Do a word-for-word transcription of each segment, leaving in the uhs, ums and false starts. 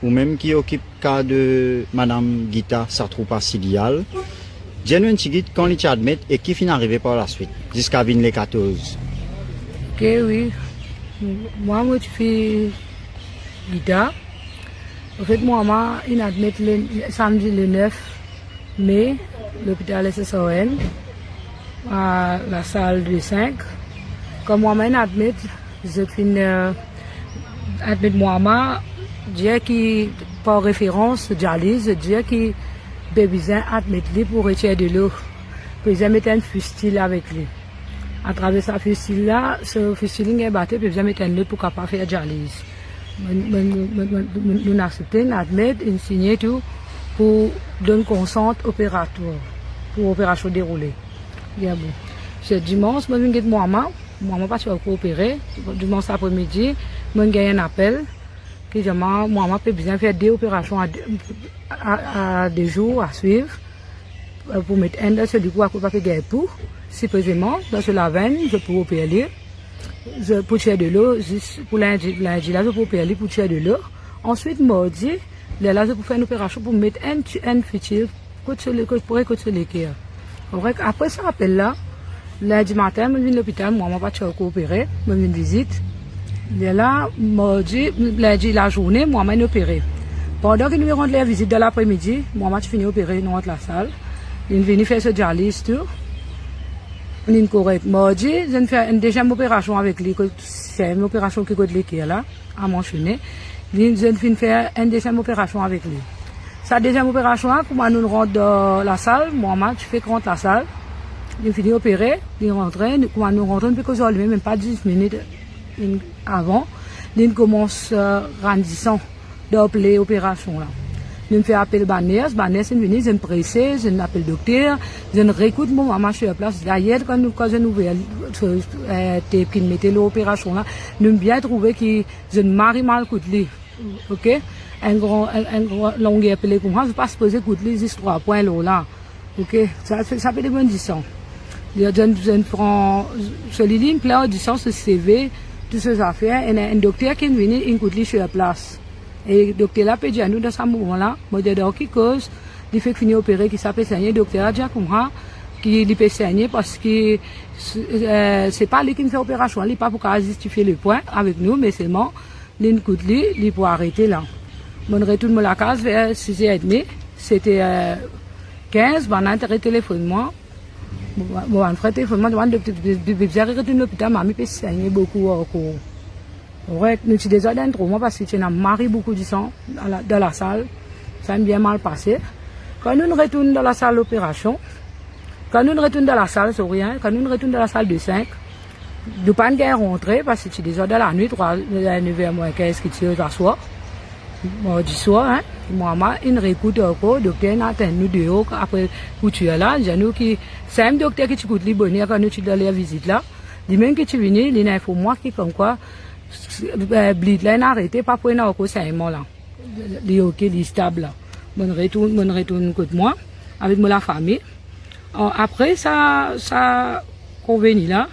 Ou mem ki okip ka de madam Gita Satroupa Sidial, dir nou enn tigit kan li ti admet e ki finn arive par laswit, ziska vinn le katorz. Ok, wi. Mwa, mo tifi Gita. Anfet, mo mama inn admet le, samdi le nef me, lopital S S R M, a lasal de sink. Kan mo mama inn admet, zot finn, eh, admet mo mama, dir ki par referans dializ, zot dir ki pe bizin admet li pou retir delo, pe bizin met enn fistil avek li. Atraver sa fistil la, so fistil inn gagn bate, pe bizin met enn lot pou kapav fer dializ. Mo, mo, mo, mo, mo, nou'nn aksepte, nou'nn admet, inn signe tou pou donn konsant operatwar, pou operasion deroule. Bien bon. Se dimans, mo vinn get mo mama, mo mama pa ti ankor opere. Dimans apremidi, mo gagn enn apel ki dir mwa mo mama pe bizin fer de operasion a de, a, a de zour a swiv, eh, pou met enn dan so likou, akoz pa pe gagn pou, sipozeman, dan so lavenn, zot pou oper li. Zot pou tir delo, zis pou lindi, lindi la, zot pou oper li pou tir delo. Answit, mardi, lerla zot pou fer enn operasion pou met enn ti, enn fistil kot so le, kot, pre kot so leker. Apre, apre sa apel la, lindi matin, mo vinn lopital, mo mama pa ti ankor opere, mo vinn vizit. Lerla, mardi, lindi lazourne, mo mama inn opere. Pandan ki nou rant fer vizit dan lapremidi, mo mama ti fini opere, nou rant lasal. Linn vini fer so dializ tou. Linn korek. Mardi, zot inn fer enn deziem operasion avek li, kot, se enn operasion ki kot leker la, a mansione. Linn, zot inn finn fer enn deziem operasion avek li. Sa deziem operasion la, kouma nou rant dan lasal, mo mama ti fek rant lasal. Linn fini opere, linn rantre, nou, kouma nou rantre, nou pe koz ar li, mem pa dis minit, linn, avan, linn koumans, eh, rann disan dan pale operasion la. Nou'nn fer apel bann ners, bann ners inn vini, zot inn prese, zot inn apel dokter, zot inn rekout mo mama sir plas. Dayer, kan nou, kan zot inn ouver, eh, tep ki'nn mete lor operasion la, nou'nn bien trouve ki zot inn mari mal kout li. Ok? Enn gran, enn, enn gran longer pele koumsa, zot pa sipoze kout li zis trwa pwin lor la. Ok? Sa, sa, sa pe demann disan. Li, zot inn, zot inn pran so lili, inn plen ar disan, so seve, tou so zafer, enn, enn dokter ki'nn vini, inn kout li sir plas. E dokter la pe dir nou dan sa moman la, mo dir, dan ki koz li fek fini opere ki sa pe segne? Dokter la dir koumsa ki li pe segne parski se, eh, se pa li ki'nn fer operasion, li pa pou kapav zistifie lepwin avek nou, me selman linn kout li, li pou arete la. Mo'nn retourn mo lakaz ver siz er edmi, sete, eh, kinz, bann la inn telefonn mwa. Mo, mo bann frer telefonn mwa, dir mwa, "Dokter, be-, be-, be-, bizin retourn lopital, mami pe segne boukou ankor." Korek, nou ti deza dan enn troma parski ti ena mari boukou disan dan la, dan lasal. Sa inn bien mal pase. Kan nou'nn retourn dan lasal operasion, kan nou'nn retourn dan lasal, sorry, hein, kan nou'nn retourn dan lasal de sink, nou pa'nn gagn rantre, parski ti deza dan lanwit, trwa, eh, nev er mwin kinz ki ti aswar, mardi swar, hein. Mo mama inn rekout ankor, dokter inn atann nou deor apre koutir la, dir nou ki sa mem dokter ki ti kout li boner kan nou ti dan ler vizit la, limem ki ti vini, linn inform mwa ki komkwa, eh, bleed la inn arete, pa pou ena ankor segnman la. Li ok, li stab la. Mo'nn retourn, mo'nn retourn kot mwa avek mo lafami. A-, apre sa, sa konveni la,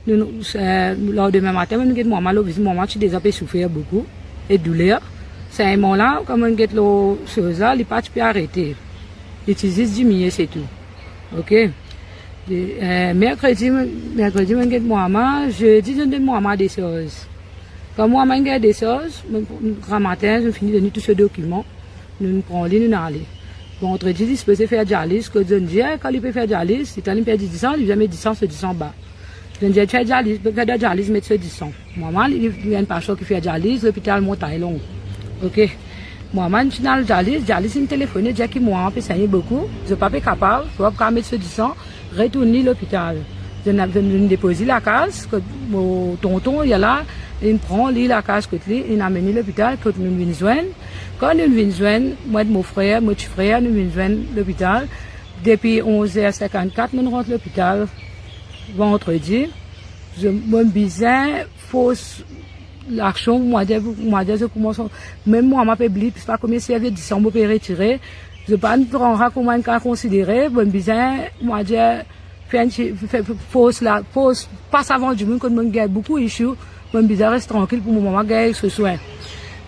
nou, nou, sa, landemin matin, mo'nn get mo mama lor vizit, mo mama ti deza pe soufer boukou e douler. Segnman la, kan mo'nn get lor soz la, li pa ti pe arete. Li ti zis diminie, se tou. Ok. E, eh, merkredi, merkredi, mo'nn get mo mama, zedi, zot donn mo mama desarz. Kan mo mama inn gagn desarz, mo, gramatin, zot fini donn li tou so dokiman. Nou'nn pran li, nou'nn ale. Vandredi, li sipoze fer dializ, kot zot inn dir, kan li pe fer dializ, letan li perdi disan, li bizin met disan, so disan ba. Zot inn dir, fer dializ, fer dializ, met so disan. Mo mama, li, li enn pasion ki fer dializ, lopital Montagne Longue. Ok. Mo mama, inn al dializ, dializ inn telefone, dir ki mo mama pe segne boukou, zot pa pe kapav, zot pa kapav met so disan, retourn li lopital. Zot inn, zot inn depoz li lakaz, kot mo tonton, li la, inn pran li lakaz kot li, inn amenn li lopital, kot nou vinn zwenn. Kan nou vinn zwenn, mwa ek mo frer, mo tifrer, nou vinn zwenn lopital. Depi onz er sinkannkat, nou rant lopital, vandredi. Zot, mo bizin fors laksion, mo dir, mo dir zot kouma sa, mem mo mama pe bleed, pa konbien servi disan mo pe retire, zot pa pran sa kouma enn ka konsidere, mo bizin, mo dir, fer enn ti, fer, fer fors la, fors pas avan dimoun, kot mo gagn boukou issue, mo bizin res trankil pou mo mama gagn so swin.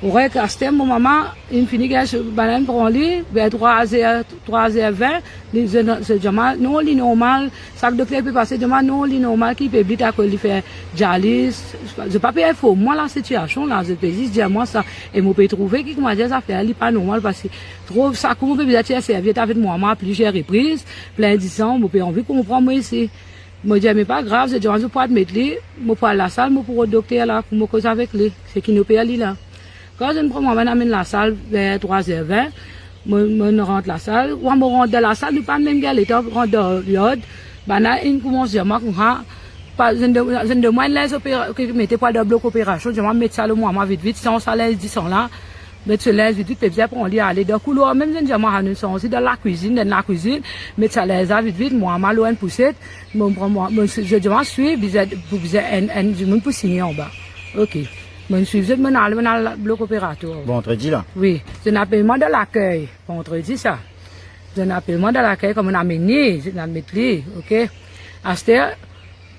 Korek, aster mo mama inn fini gagn so, bann la inn pran li, ver trwa zer, trwa zer vin, li, zot, zot dir mwa, non, li normal. Sak dokter pe pase, dir mwa, non, li normal ki li pe blit akoz li fer dializ. Zot pa pe inform mwa lasitiasion la, zot pe zis dir mwa sa. E mo pe trouve ki, koumadir, zafer li pa normal, parski tro, sa kou mo pe bizin tir serviet avek mo mama plizier repriz, plin disan, mo pe anvi konpran mwa osi. Mo dir, me pa grav, zot dir mwa zot pou admet li, mo pou al lasal, mo pou rod dokter la, pou mo koz avek li, seki inn oper li la. Kan zot inn pran mwa, bann la amenn lasal ver trwa zer vin, mo, mo rant lasal, wan mo rant dan lasal, nou pa mem gagn letan rant dan lord, bann la inn koumans dir mwa koumsa, pa, zot inn donn, zot inn donn mwa enn linz opera-, ki mete pou al dan blok operasion, dir mwa met sa lor mo mama vit vit, sanz sa linz disan la, met so linz vit vit, pe bizin pran li ale. Dan koulwar mem, zot inn dir mwa, ah, nou sanz li dan lakwizinn, dan lakwizinn, met sa linz la vit vit, mo mama lor enn pouset, mo pran mo, mo, zot dir mwa swiv, bizin, pou bizin enn, enn dimoun pou signe anba. Ok. Mo'nn swiv zot, mo'nn al, mo'nn al blok operatwar. Vandredi la? Wi. Zot inn apel mwa dan lakey, vandredi sa. Zot inn apel mwa dan lakey, kan mo'nn amenn li, zot inn al met li, ok. Aster,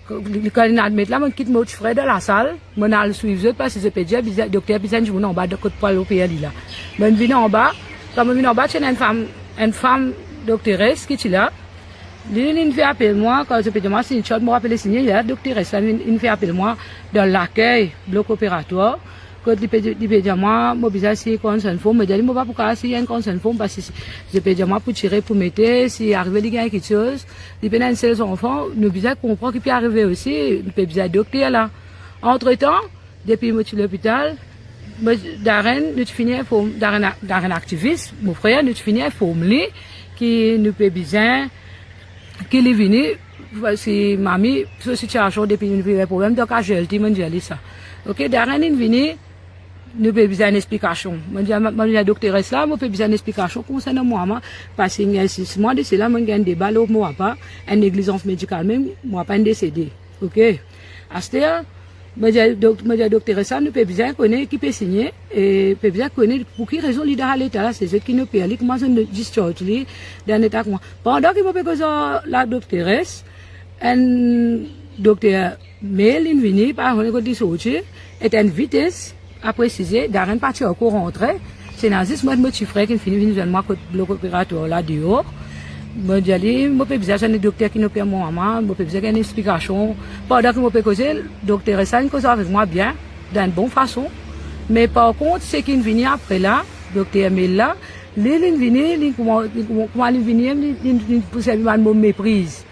kan, kan li inn admet la, mo'nn kit mo tifrer dan lasal, mo'nn al swiv zot, parski zot pe dir, bizin, dokter bizin dimoun anba, kot pou al oper li la. Mo'nn vinn anba, kan mo'nn vinn anba, ti ena enn fam, enn fam dokteres ki ti la, li, li finn fer apel mwa, kan zot pe dir mwa sign, mo rapel sign, la dokteres la, li, li finn fer apel mwa dan lakey, blok operatwar, kot li pe, li pe dir mwa, mo bizin sign consent form, mo dir li, mo pa pou kapav sign enn consent form, parski zot pe dir mwa pou tire, pou mete, si arive li gagn kiksoz, li pena enn sel zanfan, nou bizin konpran ki pe arive osi, nou pe bizin dokter la. Antretan, depi mo ti lopital, mo, Darren, nou ti fini inform, Darren, Darren aktivis, mo frer, nou ti fini inform li ki nou pe bizin, ki li vini, si mami, so sitiasion depi nou pe gagn problem, donk azel li, mo'nn dir li sa. Ok, Darren inn vini, nou pe bizin enn explikasion. Mo'nn dir, mo'nn dir dokteres la, mo pe bizin enn explikasion konsernan mo mama, parski inn gagn sis mwa de sela, mo'nn gagn deba lor mo papa, enn neglizans medikal mem, mo papa inn desede. Ok. Aster, mo dir dok-, mo dir dokteres la, nou pe bizin kone ki pe signe, e pe bizin kone pou ki rezon li dan sa leta la, se zot ki inn oper li, kouma zot inn discharge li dan enn eta kouma. Pandan ki mo pe koz ar la dokteres, enn dokter male inn vini, pa kone kot li sorti, et enn vites, apre size, Darren parti ankor rantre. Ti ena zis mwa ek mo tifrer ki finn vinn zwenn mwa kot blok operatwar la deor. Mo dir li, mo pe bizin zwenn dokter ki inn oper mo mama, mo pe bizin gagn explikasion. Pandan ki mo pe koze, dokteres la inn koz avek mwa bien, dan enn bon fason. Me par kont, seki inn vini apre la, dokter male la, li, li inn vini, li kouma, li kouma, kouma li vini, li, li, li pou servi bann mo mepriz.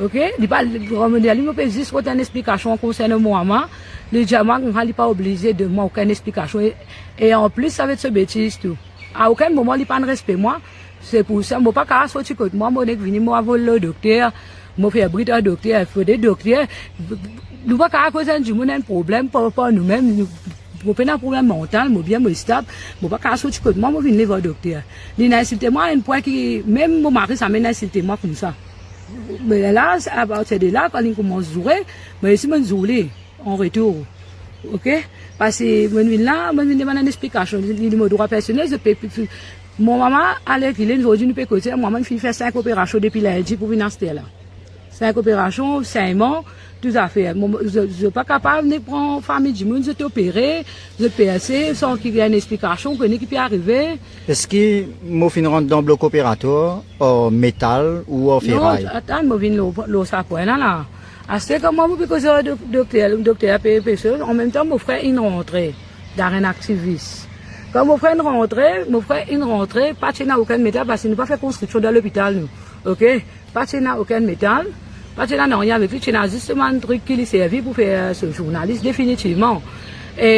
Ok? Li pa, li, mo dir li, mo pe zis rod enn explikasion konsernan mo mama. Li dir mwa, li pa oblize donn mwa okenn explikasion. E, e anplis, avek so betiz tou. A okenn moman, li pa'nn respe mwa. Se pou sa, mo pa kapav sorti kot mwa, mo nek vini, mo al vol lor dokter. Mo fer bri ar dokter, fode dokter. Nou pa kapav koz enn dimoun enn problem par, par noumem. Nou, mo pena problem mantal, mo bien, mo stab. Mo pa kapav sorti kot mwa, mo vinn ale war dokter. Li inn insilte mwa, enn pwin ki, mem mo mari, sa mem insilte mwa koumsa. Me la, apartir de la, kan li koumans zoure, mo osi mo'nn zour li an retour. Ok? Parski mo'nn vinn la, mo'nn vinn demann enn explikasion. Li, li mo drwa personel, zot pe, pe, pe, mo mama, ale ki li, zordi nou pe koze, mo mama finn fer sink operasion depi lindi pou vinn aster la. Sink operasion, senyman, tou zafer. Mo, zot, zot pa kapav nek pran fami dimoun, zot opere, zot perse, san ki gagn explikasion, kone ki pe arive. Eski mo finn rant dan blok operatwar ar metal ou ar feray? Non, atann, mo vinn lor, lor sa pwin la, la. Aster kan mwa mo pe koze ar dok-, dokter, dokter pe, pe soz, anmemtan mo frer inn rantre, Darren aktivis. Kan mo frer inn rantre, mo frer inn rantre, pa ti ena okenn metal, parski nou pa fer konstriksion dan lopital nou. Ok? Pa ti ena okenn metal, pa ti ena nanye avek li, ti ena zis bann trik ki li servi pou fer so zournalis definitivman. E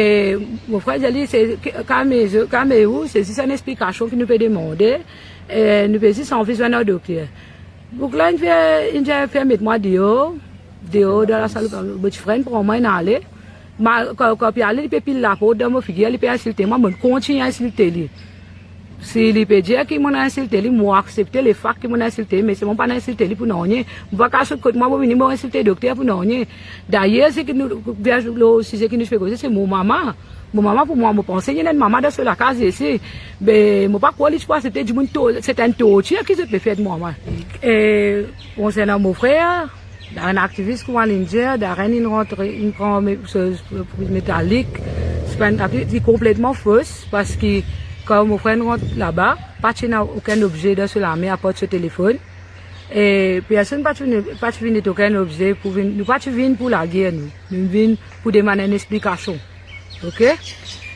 mo frer dir li, se, kalme, kalme ou, se zis enn explikasion ki nou pe demande, e nou pe zis anvi zwenn ar dokter. Boug la inn fer, inn fer met mwa deor, deor dan lasal, mo tifrer inn pran mwa, inn ale. Ma, kan, kan li pe ale, li pe pil laport dan mo figir, li pe insilte mwa, mo'nn kontign insilte li. Si li pe dir ki mo'nn insilte li, mo aksepte lefak ki mo'nn insilte li, me se mwa pa'nn insilte li pou nanye. Mo pa kapav sot kot mwa, mo vini, mo insilte dokter pou nanye. Dayer, seki nou, lor size ki nou ti pe koze, se mo mama. Mo mama pou mwa, mo panse li ena enn mama dan so lakaz isi. Me mo pa krwar li ti pou aksepte dimoun to-, se enn tortir ki zot pe fer mo mama. E konsernan mo frer, Darren aktivis, kouma linn dir, Darren inn rantre, inn pran me-, so, so, metalik, Bann api, li konpletman fos, parski kan mo frenn rant laba, pa ti ena okenn obze dan so lame apar so telefonn. E personn pa ti vinn, pa ti vinn met okenn obze pou vinn, nou pa ti vinn pou lager nou. Nou vinn pou demann enn explikasion. Ok?